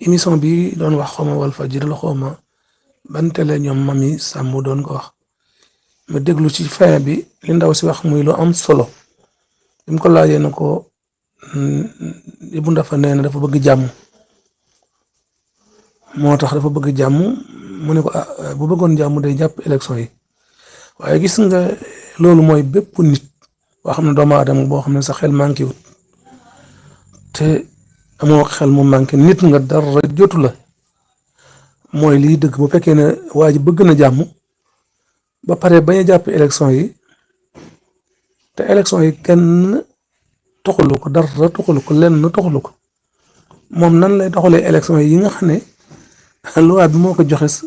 émission bi doon wax xawma Walfadjri la xawma ban télé ñoom Mami Samb doon ko wax ma déglu ci fin bi li ndaw si wax muy lu am solo bi mu ko laajee na ko Ibou Ndafa nee na dafa bëgg jàmm moo tax dafa bëgg jàmm mu ne ko bu bëggoon jàmm day jàpp élection yi waaye gis nga loolu mooy bépp nit boo xam ne doomu aadama boo xam ne sa xel manqué wut te amoo xel mu manqué nit nga dara jotu la mooy lii dëgg bu fekkee ne waa ji bëgg na jàmm ba pare bañ a jàpp élection yi te élection yi kenn toxalu ko dara toxalu ko lenn toxalu ko moom nan lay doxalee élection yi nga xam ne loi bi moo ko joxe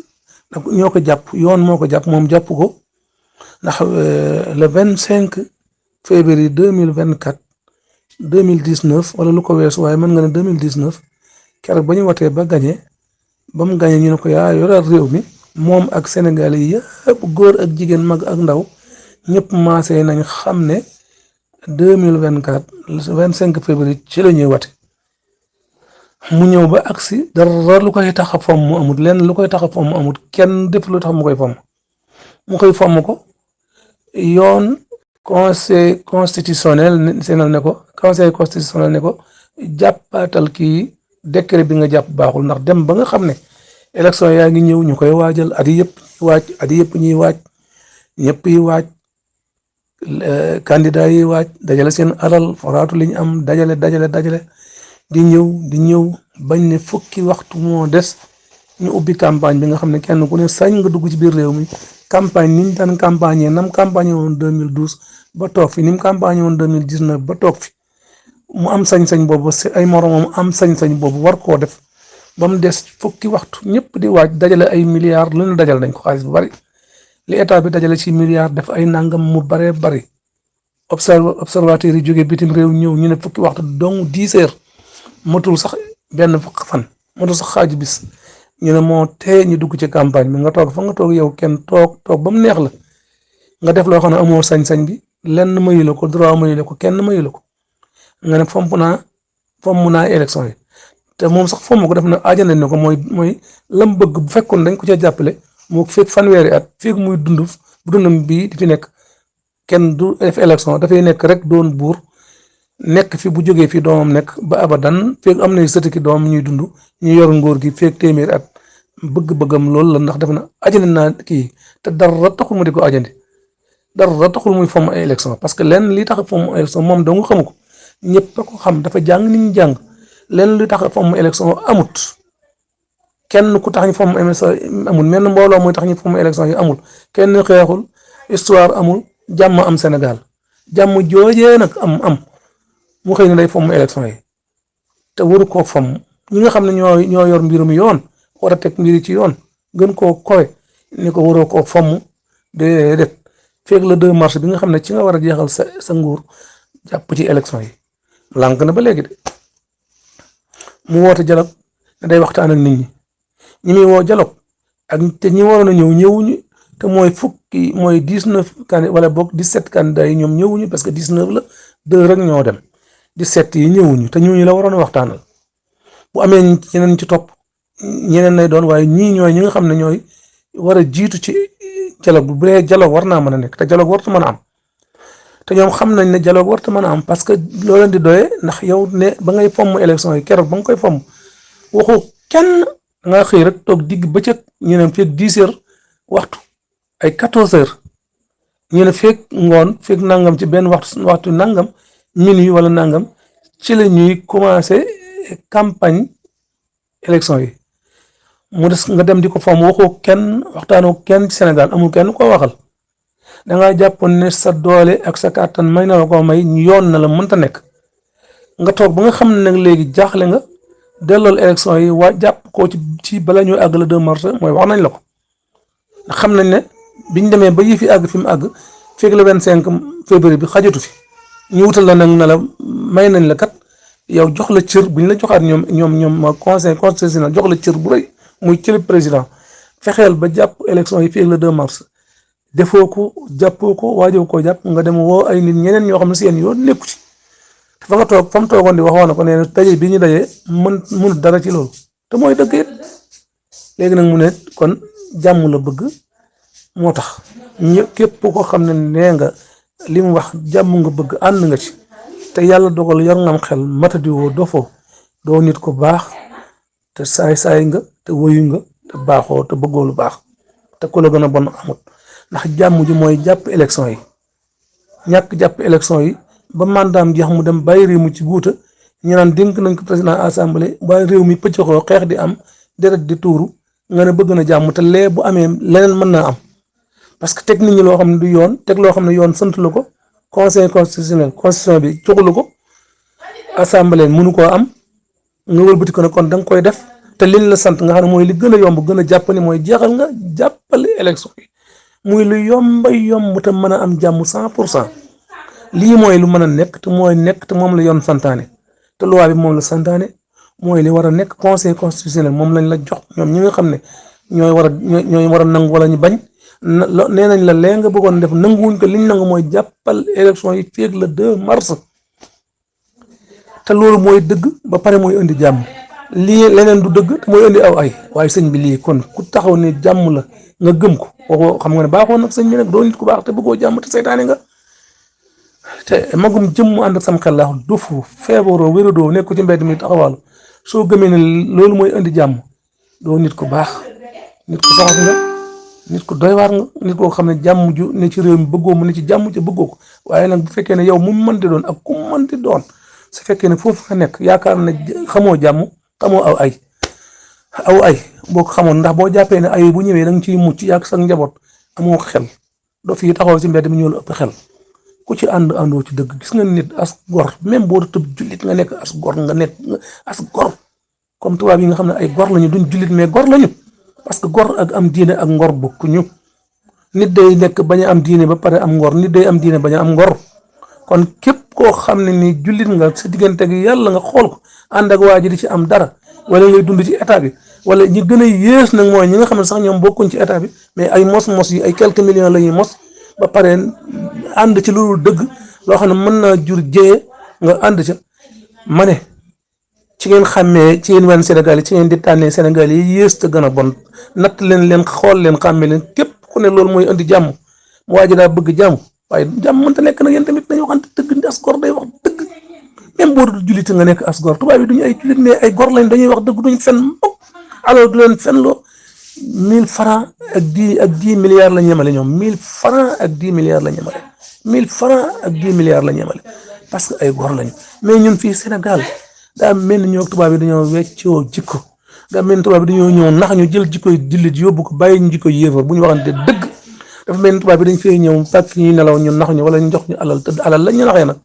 ñoo ko jàpp yoon moo ko jàpp moom jàpp ko ndax le 25 février 2024 2019 wala lu ko weesu waaye mën nga ne 2019 keroog ba ñu watee ba gagné ba mu gagné ñu ne ko yaa yoral réew mi moom ak Sénégal yi yëpp góor ak jigéen mag ak ndaw ñëpp maasee nañ xam ne 2024 25 février ci la ñuy wate mu ñëw ba agsi dara lu koy tax a fomm mu amut lenn lu koy tax a fomm mu amut kenn def lu tax mu koy fomm ko yoon conseil constitutionnel ne ko jàppaatal kii décret bi nga jàpp baaxul ndax dem ba nga xam ne élection yaa ngi ñëw ñu koy waajal at yëpp ñuy waaj ñëpp yi waaj candidat yi waaj dajale seen alal foraatu li ñu am dajale di ñëw bañ ne fukki waxtu moo des ñu ubbi campagne bi nga xam ne kenn ku ne sañ nga dugg ci biir réew mi campagne ni ñu daan campagne nam campagne woon 2012 ba toog fi ni mu campagne woon 2019 ba toog fi mu am sañ-sañ boobu ay moromam am sañ-sañ boobu war koo def ba mu des fukki waxtu ñëpp di waaj dajale ay milliards lu ñu dajale nañ ko xaalis bu bari li état bi dajale ci milliards def ay nangam mu baree bari observateur yi jógee bitim réew ñëw ñu ne fukki waxtu donc 10 heures matul sax benn fan matul sax xaaju bis ñu ne moo tee ñu dugg ci campagne bi nga toog fa nga toog yow kenn toog ba mu neex la nga def loo xam ne amoo sañ-sañ bi lenn mayu la ko droit mayu la ko kenn mayu la ko nga ne fomm naa élection yi te moom sax fomm ko def na ajana ne ko mooy lam bëgg bu fekkoon dañ ko ca jàppale moo fekk fanweeri at fekk muy dund bu dundam bii di fi nekk kenn du def élection dafay nekk rek doon buur nekk fi bu jógee fi doomam nekk ba abadan fekk am na sëti ki doomam ñuy dund ñu yor ngóor gi fekk téeméeri at bëgg-bëggam loolu la ndax def na ajandi naa kii te dara taxul mu di ko ajandi dara taxul muy fomm ay élection parce que lenn li tax fomm élection moom dong xamu ko ñëpp a ko xam dafa jàng ni ñu jàng lenn li tax fomm élection amut kenn ku tax ñu fomm élection amul menn mbooloo mooy tax ñu fomm élection yi amul kenn xeexul histoire amul jàmm am Sénégal jàmm joojee nag am mu xëy na day fomm élection yi te waru koo fomm ñi nga xam ne ñoo yor mbirum yoon war a teg mbiri ci yoon gën koo kowe ni ko waroo koo fomm déedéet feeg le 2 mars bi nga xam ne ci nga war a jeexal sa nguur jàpp ci élection yi lànk na ba léegi de mu woote dialogue ne day waxtaan ak nit ñi muy woo dialogue ak te ñi waroon a ñëwuñu te mooy 19 candidats wala boog 17 candidats yi ñoom ñëwuñu parce que 19 la 2 rek ñoo dem 17 yi ñëwuñu te ñooñu la waroon a waxtaanal bu amee ñeneen ci topp ñeneen lay doon waaye ñii ñooy ñi nga xam ne ñooy war a jiitu ci dialogue bu dee dialogue war naa mën a nekk te dialogue warta mën a am te ñoom xam nañ ne dialogue warta mën a am parce que loo leen di doyee ndax yow ne ba ngay fomm élection yi keroog ba nga koy fomm waxu kenn nga xëy rek toog digg bëccëg ñu ne fekk 10 heures waxtu ay 14 heures ñu ne fekk ngoon fekk nangam ci benn waxtu nangam minuit wala nangam ci la ñuy commencé campagne élection yi mu des nga dem di ko fomm waxoo kenn waxtaanoo kenn ci Sénégal amul kenn koo waxal da ngaa jàppoon ne sa doole ak sa kàttan may na la ko may yoon na la mënta nekk nga toog ba nga xam ne nag léegi jaaxle nga dellool élection yi waa jàpp koo ci bala ñuy àgg le 2 mars mooy wax nañ la ko ndax xam nañ ne biñ demee ba yëf yi àgg fi mu àgg fekk le 25 février bi xajatu fi ñu wutal la nag na la may nañ la kat yow jox la cër buñ la joxaat ñoom conseil constitutionnel jox la cër bu rëy muy cër président fexeel ba jàpp élection yi fekk le 2 mars defoo ko jàppoo ko waajoo koo jàpp nga dem woo ay nit ñeneen ñoo xam ne seen yoon nekku ci fa nga toog fa mu toogoon di waxoon na ko nee na daje bi ñu dajee mënut dara ci loolu te mooy dëgg it. léegi nag mu ne kon jàmm la bëgg moo tax képp koo xam ne nee nga li mu wax jàmm nga bëgg ànd nga ci te yàlla dogal yor ngam xel matadi woo dofoo doo nit ko baax te saay-saay nga te woyu nga te baaxoo te bëggoo lu baax te ku la gën a bon amut ndax jàmm ji mooy jàpp élection yi ñàkk jàpp élection yi ba mandaam jeex mu dem bàyyi réew mi ci guuta ñu naan dénk nañ ko président assemblée ba réew mi pëccëxoo xeex di am deret di tuuru nga ne bëgg na jàmm te lee bu amee leneen mën naa am parce que teg nit ñi loo xam ne du yoon teg loo xam ne yoon sant la ko conseil constitutionnel constitution bi joxulu ko assemblée mënu koo am nga wëlbati ko ne kon da nga koy def te liñ la sant nga xam ne mooy li gën a yomb gën a jàpp ni mooy jeexal nga jàppale élection yi muy lu yomba yomb te mën a am jàmm 100% lii mooy lu mën a nekk te mooy nekk te moom la yoon santaane te loi bi moom la santaane mooy li war a nekk conseil constitutionnel moom lañ la jox ñoom ñi nga xam ne ñooy war a nangu wala ñu bañ nee nañ la lee nga bëggoon def nanguwuñ ko liñ nangu mooy jàppal élection yi féeg le 2 mars te loolu mooy dëgg ba pare mooy indi jàmm lii leneen du dëgg te mooy indi aw ay waaye sëñ bi lii kon ku taxaw ne jàmm la nga gëm ko waxoo xam nga ne baaxoon nag sëñ bi nag doo nit ku baax te bëggoo jàmm te seytaane nga te magum jëm mu ànd ak sam xel la wax dofu feebaroo wéradoo nekk ci mbedd mi taxawaalu soo gëmee ne loolu mooy indi jàmm doo nit ku baax nit ku soxat nga nit ku doy waar nga nit koo xam ne jàmm ju ne ci réew mi bëggoo mu ne ci jàmm ca bëggoo ko waaye nag bu fekkee ne yow mu mënti doon ak ku mënti doon su fekkee ne foofu nga nekk yaakaar ne xamoo jàmm xamoo aw ay boo ko xamoon ndax boo jàppee ne ay bu ñëwee da nga ciy mucc yàgg sa njaboot amoo xel doo fi taxaw ci mbedd mi ñëw la ëpp xel ku ci àndoo ci dëgg gis nga nit as gor même boo tëb jullit nga nekk as gor nga nekk as gor comme tubaab yi nga xam ne ay gor lañu duñ jullit mais gor lañu parce que gor ak am diine ak ngor bokkuñu nit day nekk bañ a am diine ba pare am ngor nit day am diine bañ a am ngor kon képp koo xam ne ni jullit nga sa diggante gi yàlla nga xool ko ànd ak waa ji di ci am dara wala ngay dund ci état bi wala ñi gën a yées nag mooy ñi nga xam ne sax ñoom bokkuñ ci état bi mais ay mos yi ay quelques millions la ñuy mos ba pare ànd ci loolu dëgg loo xam ne mën naa jur jëye nga ànd ca ma ne ci ngeen xàmmee ci yéen wan Sénégal yi ci ngeen di tànnee Sénégal yi yées te gën a bon natt leen xool leen xàmmee leen képp ku ne loolu mooy indi jàmm mu waa ji daa bëgg jàmm waaye jàmm mënta nekk nag yéen tamit dañuy waxante dëgg as gor day wax dëgg même boo dul jullit nga nekk as gor tubaab yi duñu ay jullit mais ay gor lañ dañuy wax dëgg duñ fen mukk alors du leen fen loo 1000 francs ak 10 milliards la ñu yemale ñoom 1000 francs ak 10 milliards la ñu yemale 1000 francs ak 10 milliards la ñu yemale parce que ay gor lañu mais ñun fii Sénégal daa mel ni ñoo tubaab yi dañoo weccoo jikko daa mel ni tubaab yi dañoo ñëw nax ñu jël jikkoy jullit yóbbu ko bàyyi ñu jikkoy yéefar bu ñu waxante dëgg dafa mel ni tubaab bi dañ fee ñëw fekk ñuy nelaw ñu nax ñu wala ñu jox ñu alal te alal lañ ñu naxee nag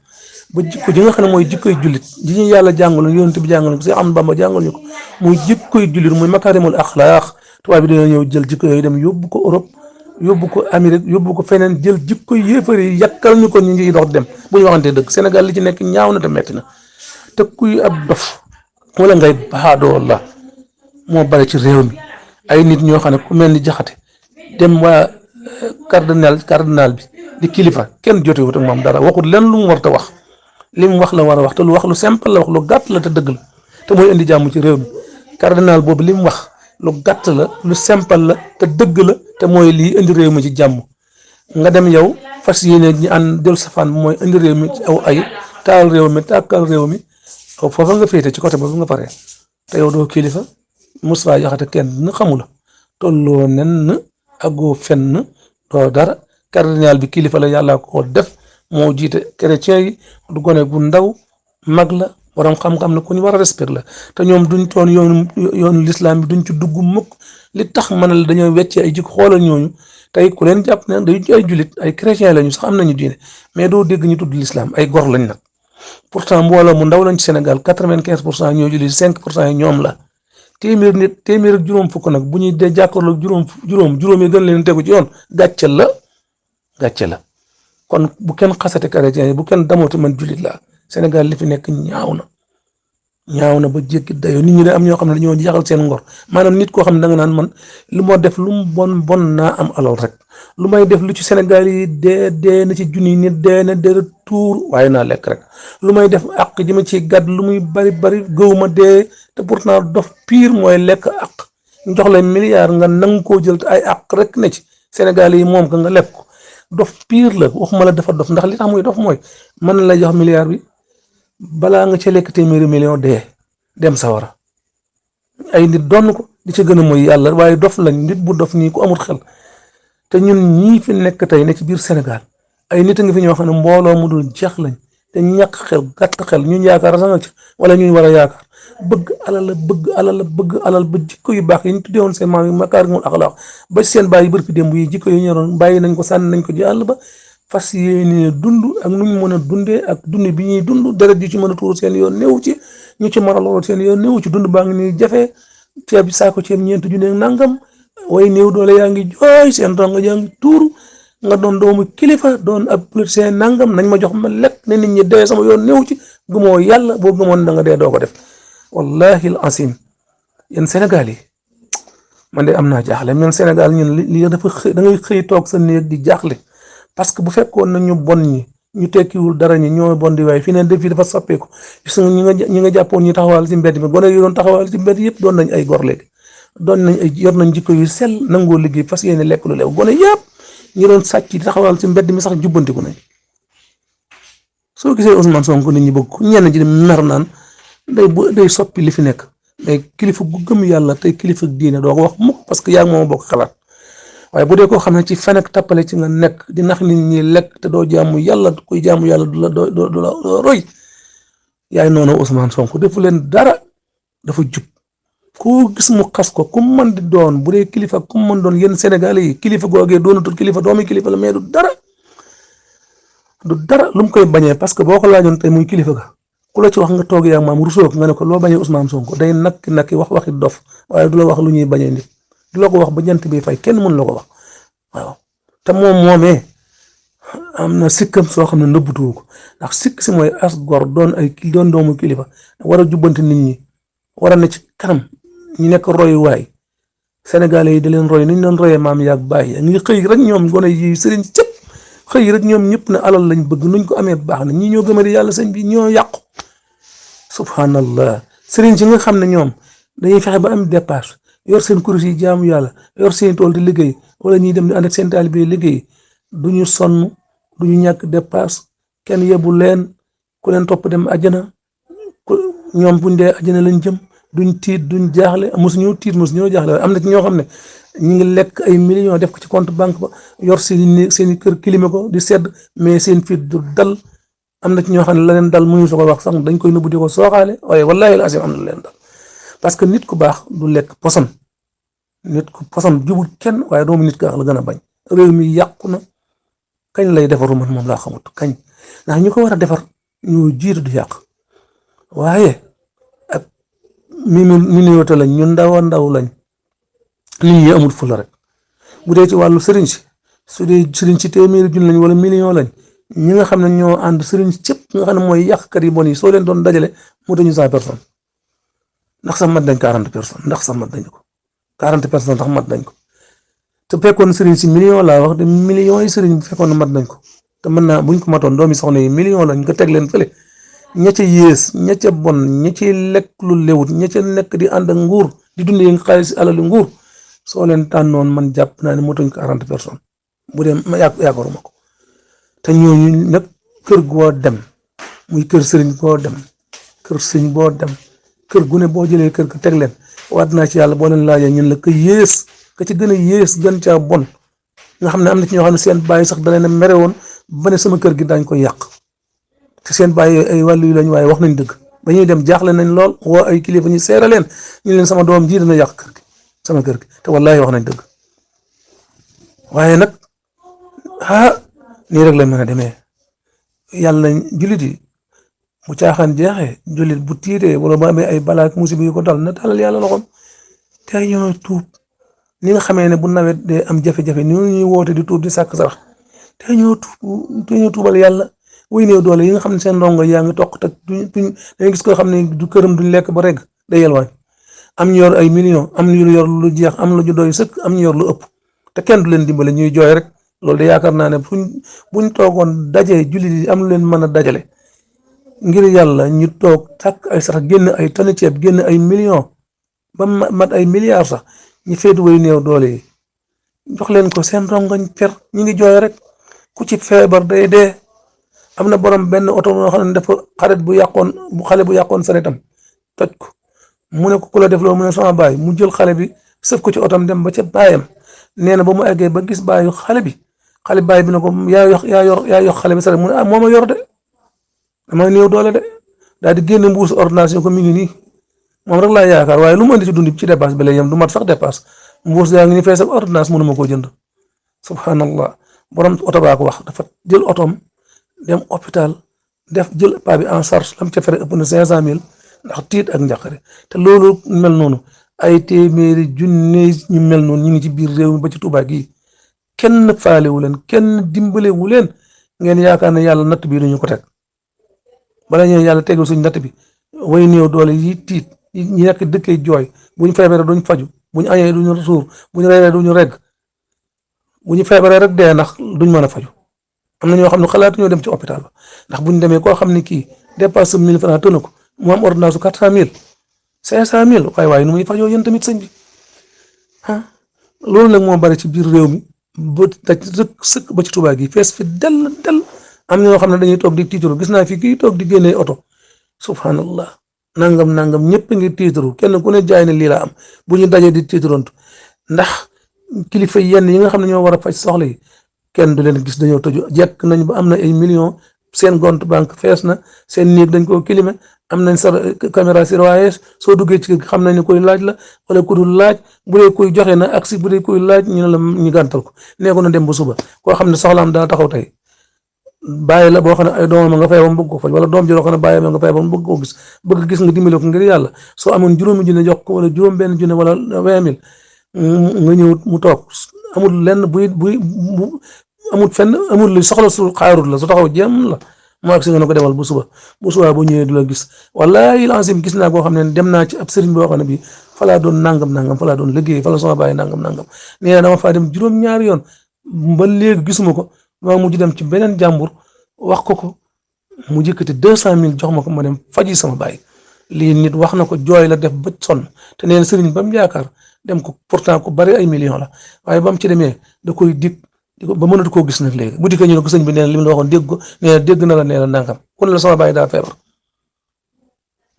ba jikko ji nga xam ne mooy jikkoy jullit ji ñu yàlla jàngal yonent bi jàngal ko Seex Ahmadu Bamba jàngal ñu ko muy jikkoy jullit muy makaarimul axlaaq tubaab bi dañoo ñëw jël jikko yooyu dem yóbbu ko Europe yóbbu ko Amérique yóbbu ko feneen jël jikkoy yéefar yi yàkkal ñu ko ñu ngi dox dem bu ñu waxante dëgg Sénégal li ci nekk ñaaw na te metti na te kuy ab dof wala ngay baadoo la moo bare ci réew mi ay nit ñoo xam ne ku mel ni Jaxate dem waa cardinal bi di kilifa kenn jotewut ak moom dara waxut len lu mu war ta wax li mu wax la war a wax te lu wax lu simple la wax lu gàtt la te dëgg la te mooy indi jàmm ci réew mi cardinal boobu li mu wax lu gàtt la lu simple la te dëgg la te mooy lii indi réew mi ci jàmm nga dem yow fas yéene ñu ànd del safaan bi mooy indi réew mi ci aw ay taal réew mi tàkkal réew mi aw foofa nga féete ci côté boobu nga paree te yow doo kilifa Moustapha Diakhaté kenn na xamu la tolloo nen agoo fenn doo dara cardinal bi kilifa la yàlla ko def moo jiite chrétien yi du gone gu ndaw mag la borom xam-xam la ku ñu war a respect la te ñoom duñ toon yoonu l'islam bi duñ ci dugg mukk li tax mën la dañoo weccee ay jikko xoolal ñooñu tey ku leen jàpp ne dañu ay julit ay chrétien lañu sax am nañu diine mais doo dégg ñu tudd l'islam ay gor lañ nag pourtant mbooloo mu ndaw lañ ci Sénégal 95% ñoo jullit 5% yi ñoom la téeméer ak juróom fukk nag bu ñuy dee jàkkaarloo juróom yi gën leen tegu ci yoon gàcce la kon bu kenn xasate chrétien yi bu kenn damooti man jullit la Sénégal li fi nekk ñaaw na ñaaw na ba jékki dayo nit ñi de am ñoo xam ne dañoo jaxal seen ngor maanaam nit koo xam ne da nga naan man lu ma def lu mu bon bon naa am alal rek lu may def lu ci Sénégal yi dee na ci junni nit dee na dee tuur waaye naa lekk rek lu may def àq ji ma ci gàdd lu muy bari gëw ma dee te pourtant dof pire mooy lekk àq ñu jox la milliard nga nangu koo jël te ay àq rek ne ci Sénégal yi moom ka nga lekk ko dof pire la waxuma la dafa dof ndax li tax muy dof mooy mën na la jox milliard bi balaa nga ca lekk téeméeri million dem sawara ay nit doon ko di ca gën a mooy yàlla waaye dof lañ nit bu dof nii ku amul xel te ñun ñii fi nekk tey ne ci biir Sénégal ay nit a ngi fi ñoo xam ne mbooloo mu dul jeex lañ te ñàkk xel gàtt xel ñun yaakaar sax nga ci wala ñun war a yaakaar bëgg alal ba jikko yu baax yi ñu tuddee woon seen maam yi makaarimul axlaaq ba seen bàyyi bër fi démb yi jikko yu ñoroon bàyyi nañ ko sànni nañ ko ci àll ba fas yéene dund ak nu ñu mën a dundee ak dund bi ñuy dund deret ji ci mën a tuur seen yoon néew ci ñu ci mën a lool seen yoon néew ci dund baa ngi nii jafe ceeb saako ceeb ñeenti junne nangam way néew doole yaa ngi jooy seen rongo yaa ngi tuuru nga doon doomu kilifa doon ab politicien nangam nañ ma jox ma lekk ne nit ñi dee sama yoon néew ci gëmoo yàlla boo gëmoon da nga dee doo ko def wallahi al asim yéen Sénégal yi man de am naa jaaxle ñun Sénégal ñun li dafa da ngay xëy toog sa néeg di jaaxle parce que bu fekkoon na ñu bon ñi ñu tekkiwul dara ñi ñoo bon di waaye fii ne fii dafa soppeeku gis nga ñi nga jàppoon ñu taxawal ci mbedd mi gone yi doon taxawal ci mbedd yëpp doon nañ ay gor léegi doon nañ ay yor nañ jikko yu sell nangoo liggéey fas yéene lekk lu leew gone yëpp ñi doon sàcc di taxawal ci mbedd mi sax jubbantiku nañ soo gisee Ousmane Sonko nit ñi bëgg ko ñenn ji di mer naan day soppi li fi nekk day kilifa gu gëm yàlla tey kilifa diine doo ko wax mukk parce que yaa ngi moom bokk xalaat waaye bu dee koo xam ne ci fen ak tappale ci nga nekk di nax nit ñi lekk te doo jaamu yàlla kuy jaamu yàlla du la doo roy yaay noonu Ousmane Sonko defu leen dara dafa jub koo gis mu xas ko ku mën di doon bu dee kilifa ku mën doon yéen Sénégalais yi kilifa googee doonatul kilifa doomi kilifa la mais du dara lu mu koy bañee parce que boo ko laajoon tey muy kilifa ga ku la ci wax nga toog yaa maam rusoo nga ne ko loo bañee Ousmane Sonko day nakki waxi dof waaye du la wax lu ñuy bañee nit du la ko wax ba jant bi fay kenn mën la ko wax waaw te moomee am na sikkam soo xam ne nëbbutuwu ko ndax sikk si mooy as gor doon doomu kilifa war a jubbanti nit ñi war a ne ci kanam ñu nekk roy waay Sénégalais yi di leen roy ni ñu doon royee maam yaag bàyyi ngi xëy rek ñoom gone yi sëriñ cëpp xëy rek ñoom ñëpp ne alal lañ bëgg nuñ ko amee baax na ñii ñoo gëmadi yàlla sëñ bi ñoo yàqu subhanallah sëriñ si nga xam ne ñoom dañuy fexe ba am dépasse yor seen kuréel yi jaamu yàlla yor seen tool di liggéey wala ñuy dem di ànd ak seen taalibe liggéey du ñu sonn du ñu ñàkk dépasse kenn yebu leen ku leen topp dem àjjana ñoom buñ dee àjjana lañ jëm duñ tiit duñ jaaxle mosuñoo tiit mosuñoo jaaxle am na ci ñoo xam ne ñu ngi lekk ay millions def ko ci compte banque ba yor seen kër kilime ko di sedd mais seen fit du dal am na ci ñoo xam ne la leen dal mënuñu ko wax sax dañ koy nëbbu di ko sooxaale waaye wallaahi la asim am na leen dal parce que nit ku baax du lekk poson nit ku poson jubul kenn waaye doomu nit ka la gën a bañ réew mi yàqu na kañ lay defaru man moom laa xamut kañ ndax ñu ko war a defar ñu jiitu du yàq waaye ak minorité lañ ñu ndaw lañ nit ñi amul fula rek bu dee ci wàllu sëriñ si su dee sëriñ si téeméeri junni lañ wala million lañ ñi nga xam ne ñoo ànd sëriñ si cëpp nga xam ne mooy yàqkat yi bon yi soo leen doon dajale mu dañu 100 personnes ndax sax mat dañ 40 personnes ndax sax mat dañ ko 40 personnes tax mat dañ ko te fekkoon sëriñ si million laa wax de millions yi sëriñ bu fekkoon mat nañ ko te mën naa buñ ko matoon doomi soxna yi million lañ ko teg leen fële ña ca yées ña ca bon ña ci lekk lu lewut ña ca nekk di ànd ak nguur di dundee xaalis alali nguur soo leen tànnoon man jàpp naa ne motuñ 40 personnes bu dee ma yaakaaruma ko te ñooñu nag kër goo dem muy kër sëriñ boo dem kër sëriñ boo dem kër gu ne boo jëlee kër ga teg leen waat naa ci yàlla boo leen laajee ñun la ka yées ka ci gën a yées gën caa bon nga xam ne am na ci ñoo xam ne seen bàyyi sax da leen a mere woon ba ne sama kër gi daañ ko yàq te seen bàyyi ay wàllu yu lañ waaye wax nañ dëgg ba ñuy dem jaaxle nañ lool woo ay kilifa ñu seera leen ñu leen sama doom ji dina yàq kër gi sama kër gi te wallaahi wax nañ dëgg waaye nag nii rek la mën a demee yàlla jullit yi bu caaxaan jeexee jullit bu tiitee wala bu amee ay balaa ak musiba yu ko dal na talal yàlla loxoom te ñoo tuub ni nga xamee ne bu nawet dee am jafe-jafe ni ñuy woote di tuub di sàkk sarax te ñoo tuubal yàlla wuy néew doole yi nga xam ne seen ndongo yaa ngi toq te duñ da gis koo xam ne du këram duñ lekk ba reg day yelwaañ am ñu yor ay millions am ñu yor lu jeex am lu doy sëkk am ñu yor lu ëpp te kenn du leen dimbale ñuy jooy rek loolu de yaakaar naa ne buñ toogoon dajee jullit yi am lu leen mën a dajale ngir yàlla ñu toog takk ay sax génn ay tonni ceeb génn ay millions ba mat ay milliards sax ñu féetu way néew doole yi jox leen ko seen rongoñ per ñu ngi jooy rek ku ci feebar day dee am na borom benn oto moo xam ne dafa xale bu yàqoon sareetam toj ko mu ne ko ku la def loolu mu ne sama baay mu jël xale bi sëf ko ci otom dem ba ca baayam nee na ba mu eggee ba gis baayu xale bi baay bi ne ko yaa yox xale bi sareet mu ne ah moo ma yor de dama néew doole de daal di génne mbuusu ordonnance ko mi ngi nii moom rek laa yaakaar waaye lu mu andi ci dund ci dépasse bi lay yem du mat sax dépasse mbuus yaa ngi ni fees ak ordonnance mënu ma koo jënd subhanallah borom oto baa ko wax dafa jël otoom dem hôpital jël paa bi en charge lam ca fere ëpp na 500000 ndax tiit ak njaqare te loolu mel noonu ay téeméeri junne ñu mel noonu ñu ngi ci biir réew mi ba ci Tuubaa gi kenn faalewu leen kenn dimbalewu leen ngeen yaakaar ne yàlla natt bii duñu ko teg bala ñëw yàlla tegul suñ natt bi way néew doole yi tiit ñi nekk dëkkee jooy bu ñu feebaree duñ faju bu ñu añee duñu suur bu ñu reeree duñu regg bu ñu feebaree rek dee ndax duñ mën a faju am na ñoo xam ne xalaatuñoo dem ci hôpital ba ndax bu ñu demee koo xam ne kii dépasse 1000 francs tëna ko mu am ordonnance 400000 500000 waaye nu muy fajoo yéen tamit sëñ bi loolu nag moo bari ci biir réew mi ba daj sëkk ba ci Tuubaa gi fees fi del am na ñoo xam ne dañuy toog di tiitaru gis naa fi kii toog di génnee oto subhanallah nangam ñëpp ngi tiitaru kenn ku ne jaay ne lii la am bu ñu dajee di tiitarontu ndax kilifa yenn yi nga xam ne ñoo war a faj soxla yi kenn du leen gis dañoo tëju jekk nañ ba am na ay millions seen compte banque fees na seen néeg dañ koo kilime am nañ sa caméra surveillance soo duggee ci kër xam nañ ne koy laaj la wala ku dul laaj bu dee koy joxe na aksi bu dee koy laaj ñu ne la ñu gàntal ko nee ko na dem ba suba koo xam ne soxlaam daa taxaw tey bàyyi la boo xam ne ay doomam nga feebar bëgg ko faj wala doom ji loo xam ne bàyyi ma nga feebar bëgg koo gis nga dimbale ko ngir yàlla soo amoon juróomi junne jox ko wala juróom benn junne wala 20000 nga ñëw mu toog amul lenn amul fenn amul lu soxla su xaarut la su taxaw jéem la moo ak si nga ne ko demal bu suba bu ñëwee du la gis wallahi lancim gis naa koo xam ne dem naa ci ab sëriñ boo xam ne bi falaa doon nangam falaa doon liggéey fala sama bàyyi nangam nee na dama faa dem juróom-ñaari yoon ba léegi gisuma ko maa mujj dem ci beneen jàmbur wax ko mu jëkkati 200000 jox ma ko ma dem faji sama bàyyi lii nit wax na ko jooy la def ba sonn te nee na sëriñ ba mu yaakaar dem ko pourtant ku bari ay millions la waaye ba mu ci demee da koy dig ba mënatu koo gis nag léegi bu dikkee ñu ne ko sëñ bi nee na li mu la waxoon dégg ko nee na dégg na la nee na nangam ku ne la sama bàyyi daa feebar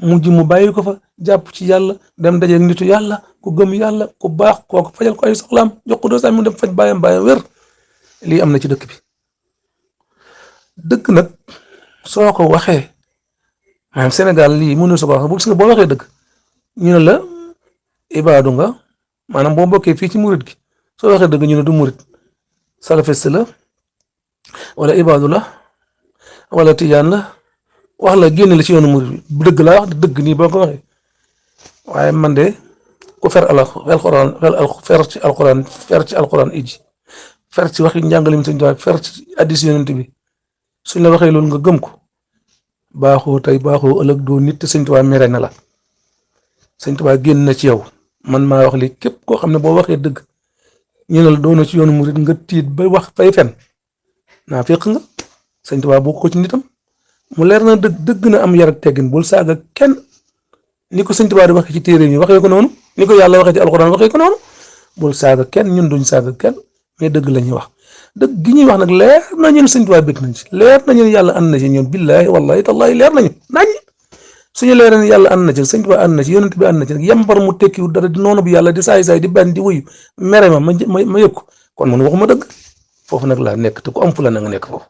mujj mu bàyyi ko fa jàpp ci yàlla dem dajeeg nitu yàlla ku gëm yàlla ku baax kooku fajal ko ay soxlaam jox ko 200000 mu dem faj bàyyam wér lii am na ci dëkk bi dëgg nag soo ko waxee maanaam Sénégal lii mënu su ko wax bu gis nga boo waxee dëgg ñu ne la ibaadu nga maanaam boo bokkee fii ci murit gi soo waxee dëgg ñu ne du murit salafiste la wala ibaadu la wala tijaan la wax la génn la ci yoonu murit bi dëgg laa wax dëgg nii boo ko waxee waaye man de ku fer alxuraan iji fer ci waxi njàngale mi Sëñ Tuubaa fer ci hadiis Yonent bi suñ la waxee loolu nga gëm ko baaxoo tey baaxoo ëllëg doo nit te Sëñ Tuubaa mere na la Sëñ Tuubaa génn na ci yow man maa wax li képp koo xam ne boo waxee dëgg ñu ne la doon na ci yoonu murit nga tiit ba wax fay fen naa fekk nga Sëñ Tuubaa bokk ko ci nitam mu leer na dëgg na am yar ak teggin bul saaga kenn ni ko Sëñ Tuubaa di waxee ci téere yi waxee ko noonu ni ko yàlla waxee ci alxuraan waxee ko noonu bul saaga kenn ñun duñ saaga kenn mais dëgg la ñuy wax dëgg gi ñuy wax nag leer na ñun Sëñ Tuubaa bëgg nañ ci leer na ñun yàlla ànd na ci ñun billaahi wallaahi tallaahi leer nañu nañ suñu leer na yàlla ànd na ci Sëñ Tuubaa ànd na ci yonent bi ànd na ci nag yambar mu tekkiwul dara di noonu bi yàlla di saay di benn di wuyu mere ma yëg ko kon man waxuma dëgg foofu nag laa nekk te ku am fu la na nga nekk foofu